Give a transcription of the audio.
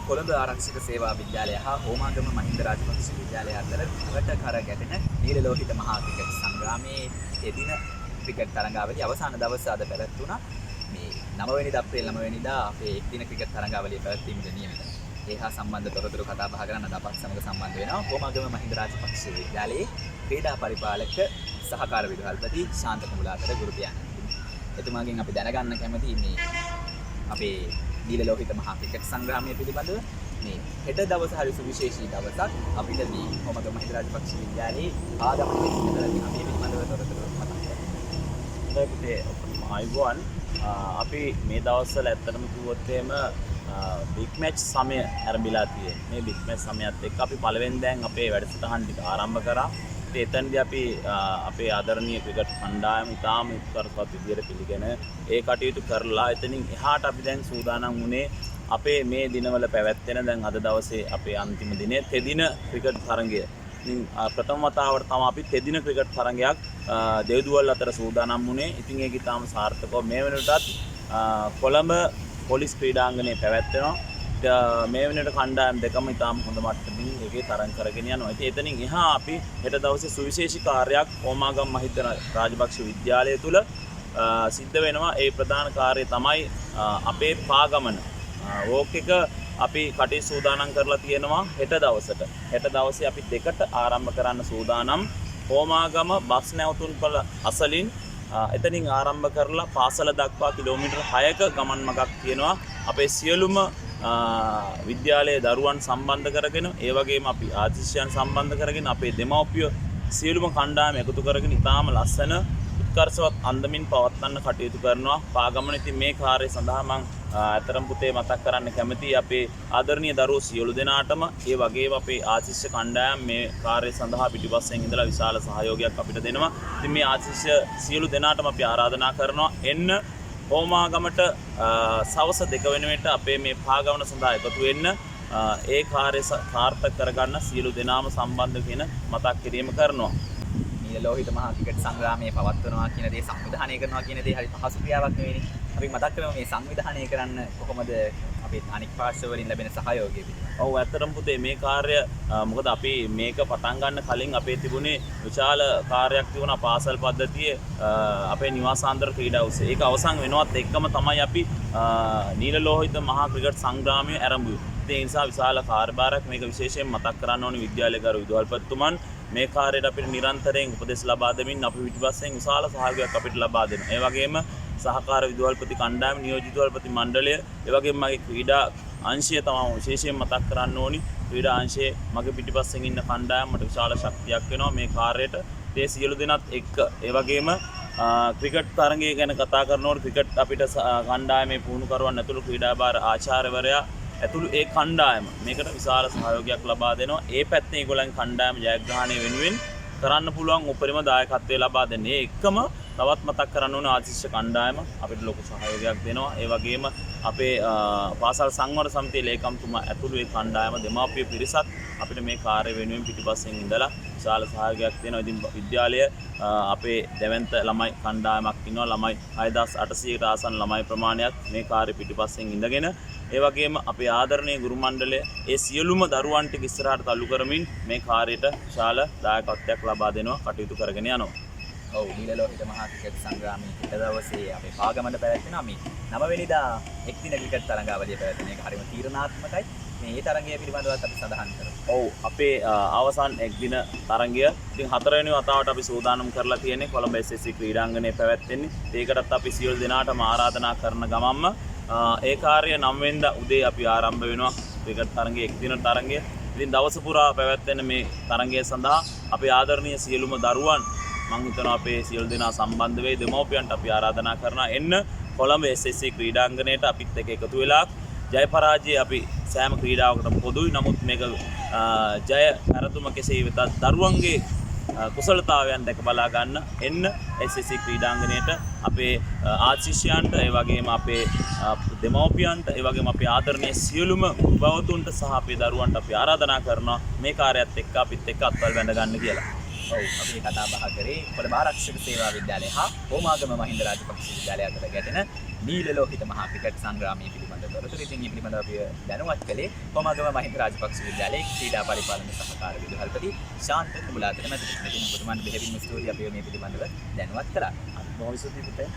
කොළඹ ආරක්ෂක සේවා විද්‍යාලය හා හෝමාගම මහින්ද රාජපක්ෂ විද්‍යාලය අතර කරට කර ගැටෙන නීල ලෝහිත මහා ක්‍රිකට් සංග්‍රාමයේ එදින ක්‍රිකට් තරඟාවලිය අවසාන දවස අද පැවැත්වුණා. මේ 9 වෙනිදා, අප්‍රේල් 9 වෙනිදා අපේ එක්දින ක්‍රිකට් තරඟාවලිය පැවැත්වීමට නියමිතයි. ඒ හා සම්බන්ධ තොරතුරු කතා බහ කරන්න අද අපත් සමග සම්බන්ධ වෙනවා හෝමාගම මහින්ද රාජපක්ෂ විද්‍යාලයේ ක්‍රීඩා පරිපාලක සහකාර විදුහල්පති ශාන්ත කුඹුලාතර ගුරු පියාණන්. එතුමාගෙන් අපි දැනගන්න කැමති මේ අපේ නීල ලෝහිත මහා ක්‍රිකට් සංග්‍රාමය පිළිබඳව. මේ හෙට දවස හරි සුවිශේෂී දවසක්. අපිට මේ හෝමාගම මහින්ද රාජපක්ෂ විද්‍යාලයේ ආගමන සිදු කරලා තියෙනවා. මේ පිළිබඳව තොරතුරු කතා කරමු. හොඳයි පුතේ, ඔක්කොටම ආයුබෝවන්. අපි මේ දවස්වල ඇත්තටම කිව්වොත් එහෙම බිග් මැච් සමය ආරම්භලා තියෙන්නේ. මේ බිග් මැච් සමයත් එක්ක අපි පළවෙනි දැන් අපේ වැඩසටහන් ටික ආරම්භ කරා. ඉතින් එතනදී අපි අපේ ආදරණීය ක්‍රිකට් කණ්ඩායම ඉතාම උත්කර්ෂවත් විදියට පිළිගෙන ඒ කටයුතු කරලා, එතනින් එහාට අපි දැන් සූදානම් වුණේ අපේ මේ දිනවල පැවැත්වෙන, දැන් අද දවසේ අපේ අන්තිම දිනේ තෙදින ක්‍රිකට් තරඟය. ඉතින් ප්‍රථම වතාවට තමයි අපි තෙදින ක්‍රිකට් තරඟයක් දෙව්දුවල් අතර සූදානම් වුණේ. ඉතින් ඒක ඉතාම සාර්ථකව මේ වෙනකොටත් කොළඹ පොලිස් ක්‍රීඩාංගණයේ පැවැත්වෙනවා. මේ වෙනකොට කණ්ඩායම් දෙකම ඉතාම හොඳ මට්ටමින් ඒකේ තරඟ කරගෙන යනවා. ඉතින් එතනින් එහා අපි හෙට දවසේ සුවිශේෂී කාර්යයක් හෝමාගම මහින්ද රාජපක්ෂ විද්‍යාලය තුල සිද්ධ වෙනවා. ඒ ප්‍රධාන කාර්යය තමයි අපේ පාගමන. වෝක් එක අපි කටයුතු සූදානම් කරලා තියෙනවා හෙට දවසට. හෙට දවසේ අපි 2ට ආරම්භ කරන්න සූදානම්. හෝමාගම බස් නැවතුම්පළ අසලින් එතනින් ආරම්භ කරලා පාසල දක්වා කිලෝමීටර් 6ක ගමන් මගක් තියෙනවා. අපේ සියලුම විද්‍යාලයේ දරුවන් සම්බන්ධ කරගෙන, ඒ වගේම අපි ආශිෂ්‍යයන් සම්බන්ධ කරගෙන, අපේ දෙමව්පියෝ සියලුම කණ්ඩායම එකතු කරගෙන ඉතාම ලස්සන උත්කර්ෂවත් අන්දමින් පවත්වන්න කටයුතු කරනවා පාගමන. ඉතින් මේ කාර්යය සඳහා මං ඇත්තටම පුතේ මතක් කරන්න කැමතියි අපේ ආදරණීය දරුවෝ සියලු දෙනාටම, ඒ වගේම අපේ ආශිෂ්‍ය කණ්ඩායම් මේ කාර්යය සඳහා පිටිපස්සෙන් ඉඳලා විශාල සහයෝගයක් අපිට දෙනවා. ඉතින් මේ ආශිෂ්‍ය සියලු දෙනාටම අපි ආරාධනා කරනවා, එන්න හෝමාගමට සවස 2 වෙනුවට අපේ මේ පාගමන සඳහා එකතු වෙන්න, ඒ කාර්යය සාර්ථක කරගන්න සියලු දෙනාම සම්බන්ධ කියන මතක් කිරීම කරනවා. නීල ලෝහිත මහා ක්‍රිකට් සංග්‍රාමය පවත්වනවා කියන දේ, සංවිධානය කරනවා කියන දේ හරි පහසු ක්‍රියාවක් නෙවෙයිනේ. අපි මතක් කරමු මේ සංවිධානය කරන්න කොහොමද අපේ අනික් පාර්ශ්ව වලින් ලැබෙන සහයෝගය පිළිබඳව. ඔව්, ඇත්තටම පුතේ මේ කාර්ය මොකද අපි මේක පටන් ගන්න කලින් අපේ තිබුණේ විශාල කාර්යයක් තිබුණා පාසල් පද්ධතියේ අපේ නිවාසාන්තර ක්‍රීඩා උත්සවය. ඒක අවසන් වෙනවත් එක්කම තමයි අපි නීල ලෝහිත මහා ක්‍රිකට් සංග්‍රාමය ආරම්භ වුණේ. ඉතින් ඒ නිසා විශාල කාර්යභාරයක් මේක. විශේෂයෙන් මතක් කරන්න ඕනි විද්‍යාලය ගරු විදුහල්පතිතුමන් මේ කාර්යයට අපිට නිරන්තරයෙන් උපදෙස් ලබා දෙමින් අපි පිටිපස්සෙන් විශාල සහයෝගයක් අපිට ලබා දෙනවා. ඒ වගේම සහකාර විදුහල්පති කණ්ඩායම, නියෝජ්‍ය විදුහල්පති මණ්ඩලය, ඒ වගේම මගේ ක්‍රීඩා අංශය තමයි විශේෂයෙන් මතක් කරන්න ඕනි. ක්‍රීඩා අංශයේ මගේ පිටිපස්සෙන් ඉන්න කණ්ඩායම මට විශාල ශක්තියක් වෙනවා මේ කාර්යයට. ඒ සියලු දෙනාත් එක්ක, ඒ වගේම ක්‍රිකට් තරගය ගැන කතා කරනකොට ක්‍රිකට් අපිට කණ්ඩායමේ පුහුණුකරුවන් ඇතුළු ක්‍රීඩා භාර ආචාර්යවරයා ඇතුළු ඒ කණ්ඩායම මේකට විශාල සහයෝගයක් ලබා දෙනවා. ඒ පැත්තෙන් ඒගොල්ලන් කණ්ඩායම ජයග්‍රහණය වෙනුවෙන් කරන්න පුළුවන් උපරිම දායකත්වය ලබා දෙන්නේ. ඒ එක්කම තවත් මතක් කරන්න ඕන ආශිෂ්‍ය කණ්ඩායම අපිට ලොකු සහයෝගයක් දෙනවා. ඒ වගේම අපේ පාසල් සංවර සමිතියේ ලේකම්තුමා ඇතුළු ඒ කණ්ඩායම, දෙමාපිය පිරිසත් අපිට මේ කාර්ය වෙනුවෙන් පිටිපස්සෙන් ඉඳලා විශාල සහයෝගයක් දෙනවා. ඉතින් විද්‍යාලය අපේ දැවැන්ත ළමයි කණ්ඩායමක් ඉන්නවා. ළමයි 6800කට ආසන්න ළමයි ප්‍රමාණයක් මේ කාර්ය පිටිපස්සෙන් ඉඳගෙන, ඒ වගේම අපේ ආදරණීය ගුරු මණ්ඩලය, ඒ සියලුම දරුවන් ටික ඉස්සරහට තල්ලු කරමින් මේ කාර්යයට විශාල දායකත්වයක් ලබා දෙනවා, කටයුතු කරගෙන යනවා. ඔව්, නීල ලෝහිත මහා ක්‍රිකට් සංග්‍රාමයේ හෙට දවසේ අපේ පාගමන පැවැත්වෙනවා. මේ 9 වෙනිදා එක්දින ක්‍රිකට් තරඟාවලිය පැවැත්වෙන එක හරිම තීරණාත්මකයි. මේ ඒ තරඟය පිළිබඳවත් අපි සඳහන් කරමු. ඔව්, අපේ අවසන් එක්දින තරඟය ඉතින් හතරවෙනි වතාවට අපි සූදානම් කරලා තියෙන්නේ කොළඹ SSC ක්‍රීඩාංගණයේ පැවැත්වෙන්නේ. ඒකටත් අපි සියලු දෙනාටම ආරාධනා කරන ගමන්ම ඒ කාර්ය 9 වෙනිදා උදේ අපි ආරම්භ වෙනවා ක්‍රිකට් තරඟය, එක්දින තරඟය. ඉතින් දවස පුරා පැවැත්වෙන මේ තරඟය සඳහා අපේ ආදරණීය සියලුම දරුවන් මං හිතනවා අපේ සියලු දෙනා සම්බන්ධ වෙයි. දෙමව්පියන්ට අපි ආරාධනා කරනවා, එන්න කොළඹ SSC ක්‍රීඩාංගණයට අපිත් එක්ක එකතු වෙලා. ජය පරාජය අපි සෑම ක්‍රීඩාවකටම පොදුයි. නමුත් මේක ජය පැරදුම කෙසේ වෙතත් දරුවන්ගේ කුසලතාවයන් දැක බලා ගන්න එන්න SSC ක්‍රීඩාංගණයට. අපේ ආශිෂ්‍යයන්ට, ඒ වගේම අපේ දෙමව්පියන්ට, ඒ වගේම අපේ ආදරණීය සියලුම භවතුන්ට සහ අපේ දරුවන්ට අපි ආරාධනා කරනවා මේ කාර්යයත් එක්ක අපිත් එක්ක අත්වල් බැඳ ගන්න කියලා. ඔව්, අපි කතා බහ කරේ කොළඹ ආරක්ෂක සේවා විද්‍යාලය හා හෝමාගම මහින්ද රාජපක්ෂ විද්‍යාලය අතර ගැටෙන නීල ලෝහිත මහා ක්‍රිකට් සංග්‍රාමය පිළිබඳව. තොරතුරු. ඉතින් මේ පිළිබඳව අපි දැනුවත් කළේ හෝමාගම මහින්ද රාජපක්ෂ විද්‍යාලයේ ක්‍රීඩා පරිපාලන සහකාර විදුහල්පති ශාන්ත කුඹුලාතන මැතිතුමා. ඉතින් ඔබතුමාට බෙහෙවින්ම ස්තුතියි අපි මේ පිළිබඳව දැනුවත් කළා. බොහොම ස්තුතියි පුතේ.